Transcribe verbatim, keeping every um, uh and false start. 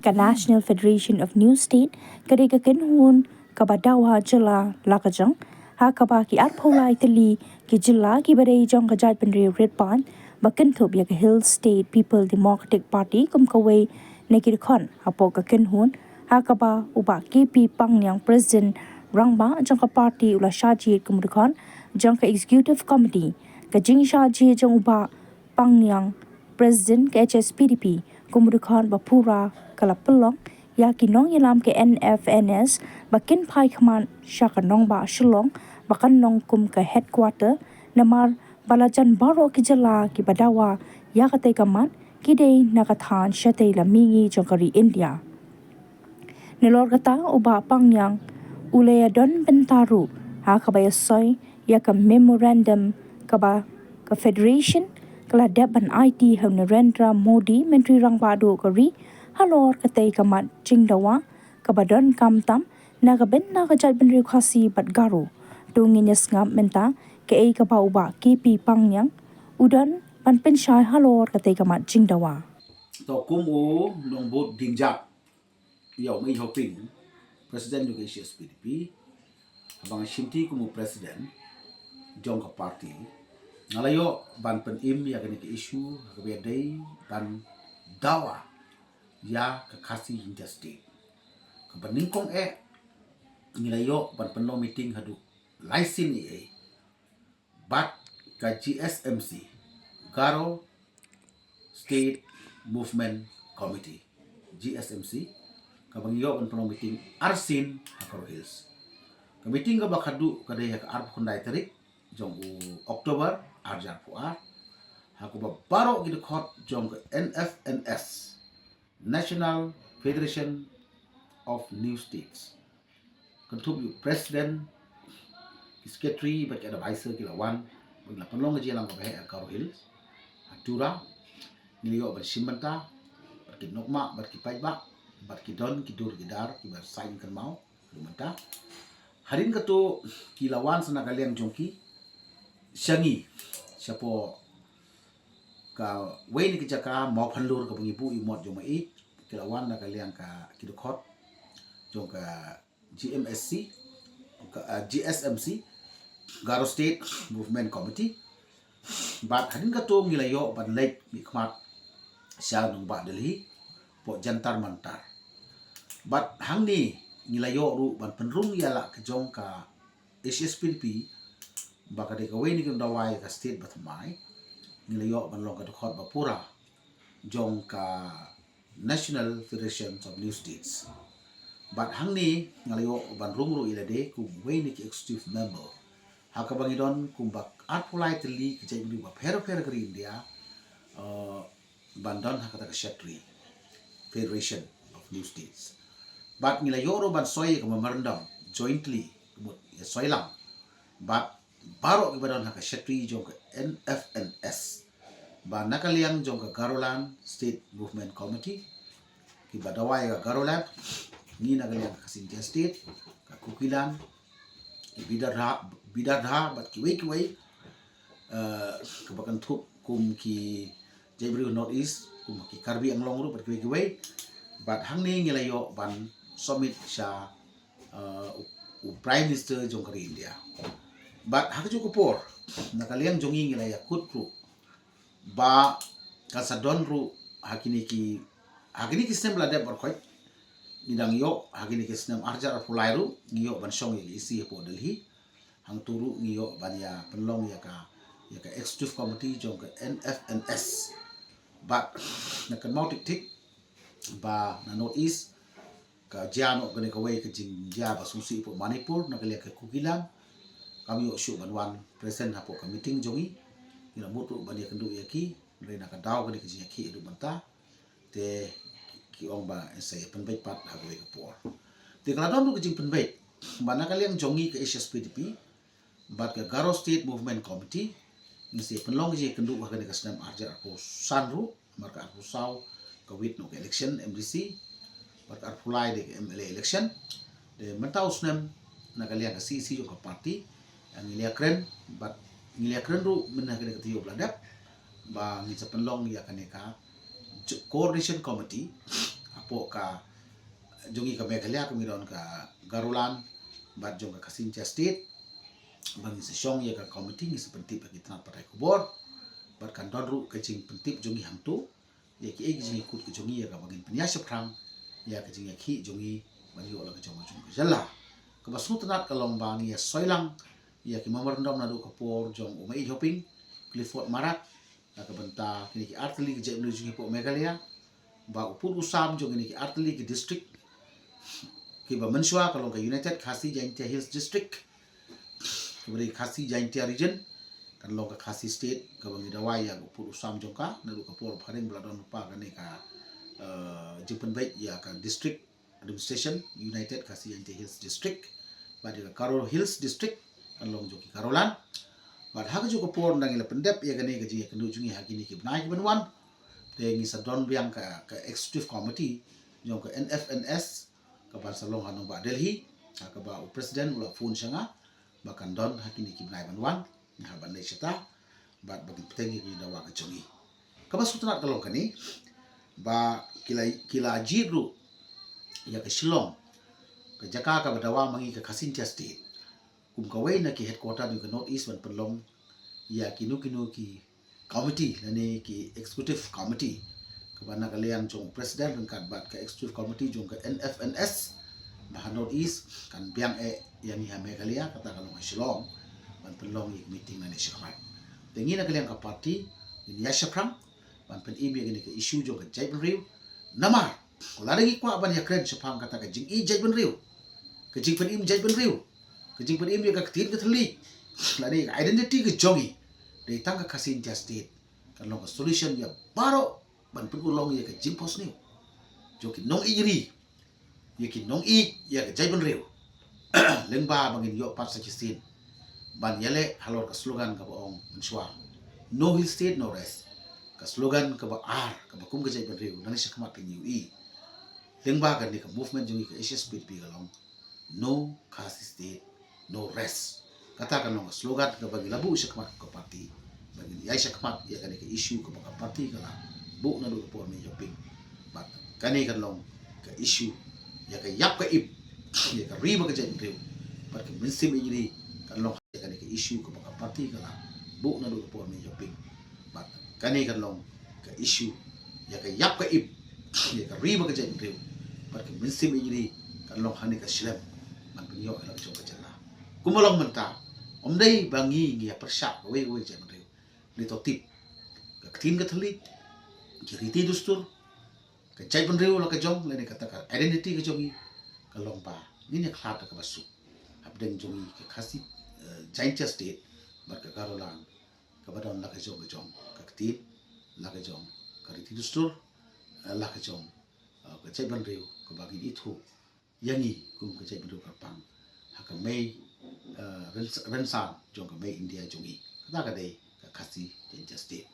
Ka National Federation of New State ka dei ka kynhun kaba dawa jylla la ka jong, ha kaba ki arphew lai tylli ki jylla kiba dei jong ka jaitbynriew Rit Paid ba kynthup ïa ka Hill State People Democratic Party kum kawei na ki dkhot hapoh ka kynhun, ha kaba u Bah K P Pangniang, President Rangbah jong ka party, u la shah jied kum u dkhot jong ka Executive Committee. Ka jingshah jied jong u Bah Pangniang, President ka H S P D P, kum u dkhot ba pura ka la pynlong ïa ki nongïalam ka N F N S ba kin phai khmat sha ka nongbah Shillong ba kan long kum ka headquarter, namar ba la jan baroh ki jylla kiba dawa ïa katei ka mat ki dei na ka thaiñ shatei la mihngi jong ka ri India. Nalor kata, u Bah Pangniang u la ïadon bynta ruh ha kaba ïasoi ïa ka memorandum kaba ka Federation ka la dep ban aiti ha u Narendra Modi, Myntri Rangbah Duh ka ri, halor katei ka mat jingdawa kaba donkam tam na ka bynta ka jaitbynriew Khasi bad Garo. To ngin ïa sngap mynta kaei kaba u Bah K P Pangniang u don ban pynshai halor katei ka mat jingdawa. To kum u nongbud dieng jat, ïa u Mei Hoping, President jong ka H S P D P, haba nga shimti kum u President jong ka party, nga la ïoh ban pynim ïa kane ka issue kaba ïadei ban dawa ïa ka Khasi Jaintia State. Kaba nyngkong eh, ngi la ïoh ban pynlong meeting haduh lai sien eh, bad ka G S M C, Garo State Movement Committee, G S M C, kaba ngi ïoh ban pynlong meeting arsien ha Garo Hills. Ka meeting kaba khadduh ka dei ha ka arphew khyndai tarik jong u October, ar hajar arphew ar, ha kaba baroh ki dkhot jong ka N F N S, National Federation of New States, kynthup ïa u President, ki Secretary bad ki Advisor ki la wan, bad la pynlong ka jingïalang kaba heh ha Garo Hills, ha Tura. Ngi la ïoh ban shim bynta bad ki nongmah bad ki paidbah bad ki don ki dur ki dar kiba saiñ kynmaw haduh mynta. Hadien kato ki la wan sa na ka liang jong ki sha ngi, shapoh kawei na ki jaka Mawphanlur kaba ngi buh ïa u mot jong ma ïeit, ki la wan na ka liang ka ki dkhot jong ka G M S C, ka, ah, G S M C, Garo State Movement Committee. Bad hadien kato ngi la ïoh ban leit mihkhmat sha nongbah Delhi, hapoh Jantar Mantar. Bad hangne ngi la ïoh ruh ban pynrung ïa la ka jong ka H S P D P, ba ka dei kawei na ki nongdawa ïa ka state ba thymmai, ngi la ïoh ban long ka dkhot ba pura jong ka National Federation of New States. Bad hangne nga la ïoh ban rung ruh ïa lade kum uwei na ki executive member, ha kaba ngi don kumba arphew lai tylli ki jaitbynriew bapher bapher ka ri India, eh, ban don ha kata ka shatri, Federation of New States. Bad ngi la ïoh ruh ban soi ïa ka memorandum jointly, ka mut ïa soi lang bad baroh kiba don ha ka shatri jong ka N F N S, ba na ka liang jong ka Garoland State Movement Committee, kiba dawa ïa ka Garoland, ngi na ka liang ka Khasi Jaintia State, ka Kukiland, ki Bidadha, Bidadha bad kiwei kiwei, eh, kaba kynthup kum ki jaitbynriew North East, kum ki Karbi Anglong ruh bad kiwei kiwei. Bad hangne ngi la ïoh ban submit sha, eh, u, u Prime Minister jong ka ri India. Bad ha kajuh ka por, na ka liang jong ngi ngi la ïakut ruh ba kan sa don ruh ha kine ki, ha kine ki snem ba la dep baroh khoit, ngi dang ïoh ha kine ki snem ar hajar arphew lai ruh ngi ïoh ban shong ïa ka E C hapoh Delhi. Hangto ruh ngi ïoh ban ïa pynlong ïa ka, ïa ka executive committee jong ka N F N S. Bad nga kynmaw tik tik ba na North East ka jia noh kane kawei ka jingjia ba sngewsih hapoh Manipur, na ka liang ka Kukiland. Kam ïoh shuh ban wan present hapoh ka meeting jong ngi. Ngi la mut ruh ban ïakynduh ïa ki, hynrei na ka daw kane ka jingïakhih haduh mynta, te ki ong ba yn sa ïa pynbeit pat ha kawei ka por. Te ka la don ruh ka jingpynbeit ba na ka liang jong ngi ka H S P D P bad ka Garo State Movement Committee, ngi sa ïa pynlong ka jingïakynduh ha kane ka snem ar hajar arphew san ruh, namar ka arphew saw ka wit noh ka election M D C, bad ka arphew lai de ka M L A election. Te mynta u snem na ka liang ka C E C jong ka party, ngi la ïakren, bad ngi la ïakren ruh mynne ha kane ka taïew ba la dep, ba ngin sa pynlong ïa kane ka j-, coordination committee, ha hapoh ka jong ngi ka Meghalaya, ka ngi don ka Garoland bad jong ka Khasi Jaintia State, ba ngi sa shong ïa ka committee, ngi sa pyntip ïa ki tnat pathai khubor bad kan don ruh ka jingpyntip jong ngi hangto ïa kiei ki jingïakut ka jong ngi ïa kaba ngin pynïaid shaphrang ïa ka jingïakhih jong ngi ban ïoh la ka jong ka jong ka jylla. Kaba sngewtynnat ka long ba ngi ïa soi lang ïa ki memorandum naduh ka por jong u Mei Hoping, Clifford Marak, na ka bynta kine ki artylli ki jaitbynriew jong ngi hapoh Meghalaya, ba u pud u sam jong kine ki artylli ki district kiba mynshuwa ka long ka United Khasi Jaintia Hills District, kaba dei Khasi Jaintia Region, kan long ka Khasi State, kaba ngi dawa ïa u pud u sam jong ka naduh ka por phareng ba la don lypa kane ka, eh, jingpynbeit ïa ka district administration, United Khasi Jaintia Hills District, bad ïa ka Garo Hills District, kan long jong ki Garoland. Bad ha kajuh ka por ngi la pyndep ïa kane ka jingïakynduh jong ngi ha kine ki bnai ki ban wan, te ngi sa don biang ka, ka executive committee jong ka N F N S, kaban sa long ha nongbah Delhi, ha kaba u president u la phone sha nga ba kan don ha kine ki bnai ban wan, nga hap ban leit shata bad ba ngin bteng ïa ki dawa ka jong ngi. Kaba sngewtynnat ka long kane, ba ki la, ki la jied ruh ïa ka Shillong, ka jaka kaba dawa ma ngi ka Khasi Jaintia State, kum kawei na ki headquarter jong ka North East ban pynlong ïa kino kino ki committee lane ki executive committee, kaba na ka liang jong u president ryngkat bad ka executive committee jong ka N F N S ba ha North East kan biang eh ïa ngi ha Meghalaya, kata ka long ha Shillong, ban pynlong ïa ka meeting lane shakhmat. Te ngi na ka liang ka party ngin ïaid shaphrang ban pynim ïa kane ka issue jong ka jaitbynriew. Namar lada ngi kwah ban ïakren shaphang kata ka jingïeit jaitbynriew, ka jingpynim jaitbynriew, ka jingpynim ïa ka ktien ka thylliej lane ka identity ka jong ngi, dei tang ka Khasi Jaintia State kan long ka solution ïa baroh ban pynurlong ïa ka jingphohsniew jong ki nongïeit ri, ïa ki nongïeit ïa ka jaitbynriew. Lyngba ba ngin ïoh pat sa shisien ban ïaleh halor ka slogan kaba ong mynshuwa, "No Hill State, no rest." Ka slogan kaba ar kaba kum ka jaitbynriew nangne shakhmat ka ngi ïohi lyngba kane ka movement jong ngi ka H S P D P ka long, "No Khasi State, no rest." Kata kan long ka slogan kaba ngi la buh shakhmat ka party, ba ngin ïaid shakhmat ïa kane ka issue kaba ka party ka la buh naduh ka por Mei Hoping. Bad kane kan long ka issue ïa ka ïap ka im ïa ka ri bad ka jaitbynriew bad ka mynsiem ïeit ri, kan long ïa kane ka issue kaba ka party ka la buh naduh ka por Mei Hoping. Bad kane kan long ka issue ïa ka ïap ka im ïa ka ri bad ka jaitbynriew bad ka mynsiem ïeit ri, kan long hangne ka shlem ban pynïoh ïa la ka jong ka jylla. Kumba long mynta, ym dei ba ngi ngi ïa pyrshah kawei kawei ka jaitbynriew. Ngi to tip ka ktien ka thylliej, ki riti dustur, ka jaitbynriew la ka jong lane kata ka identity ka jong ngi, ka long ba ngin ïa khlad da kaba suk hapdeng jong ngi ka Khasi, eh, Jaintia State bad ka Garoland, kaba don la ka jong ka jong ka ktien, la ka jong ka riti dustur, eh, la ka jong, eh, ka jaitbynriew kaba ngin ithuh ïa ngi kum ka jaitbynriew kyrpang ha ka mei, eh, rynsa-, rynsan jong ka mei India jong ngi, kata ka dei ka Khasi Jaintia State.